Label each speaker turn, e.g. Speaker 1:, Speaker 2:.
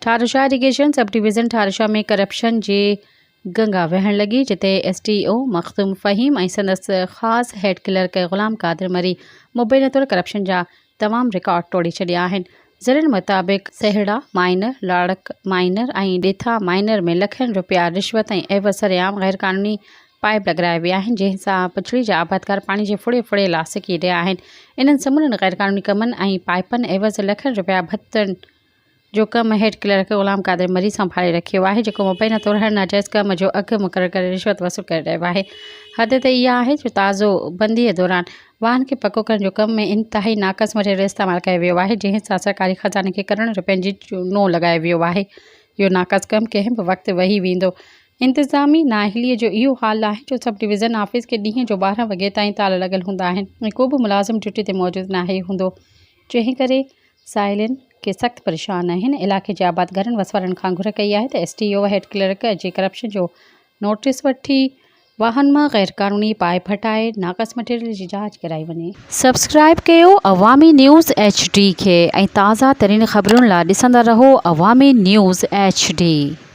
Speaker 1: Tharushah irrigation sub division Tharushah ۾ corruption جي گنگا وهڻ لڳي جتي S D O Makhdoom Faheem ۽ سندس خاص هيڊ ڪلرڪ غلام قادر مري مبينا طور ڪرپشن جا تمام رڪارڊ ٽوڙي ڇڏيا آهن ذريعن مطابق سهڙا مائنر، لاڙڪ مائنر ۽ ڏيٿا مائنر ۾ لکين رپيا رشوت ۽ عيوض سرعام غيرقانوني پائيپ لڳرايا ويا آهن جنهن سان پڇڙي جا آبادگار پاڻي جي ڦڙي ڦڙي لا سڪي رهيا آهن انهن سمورن غيرقانوني ڪمن ۽ پائيپن عيوض لکين رپيا ڀتن جو ڪم هيڊ ڪلرڪ غلام قادر مري سنڀالي رکيو آهي جيڪو مبينا طور هر ناجائز ڪم جو اگهه مقرر ڪري رشوت وصول ڪري رهيو آهي. حد ته اها آهي جو تازو بنديء دوران واهن کي پڪو ڪرڻ جو ڪم ۾ انتهائي ناقص مٽيريل استعمال ڪيو ويو آهي جنهن سان سرڪاري خزاني کي ڪروڙين رپين جي چونو لڳايو ويو آهي. اهو ناقص ڪم ڪنهن به وقت وهي ويندو. انتظامي نااهليء جو اهو حال آهي جو سب ڊويزن آفيس کي ڏينهن جو 12 وڳي تائين تالا لڳل هوندا آهن ۽ ڪو به ملازم ڊيوٽي تي موجود ناهي هوندو جنهن ڪري سائلين کي سخت پريشان آهن علائقي جي آبادگارن وسوارن کان گهر ڪئي آهي ته S D O head clerk جي ڪرپشن جو نوٽيس وٺي واهن مان غيرقانوني پائيپ هٽائي ناقص مٽيريل جي جاچ ڪرائي وڃي. سبسڪرائيب ڪيو عوامي نيوز ايڇ ڊي کي ۽ تازه ترين خبرن لا ڏسندا رهو عوامي نيوز ايڇ ڊي.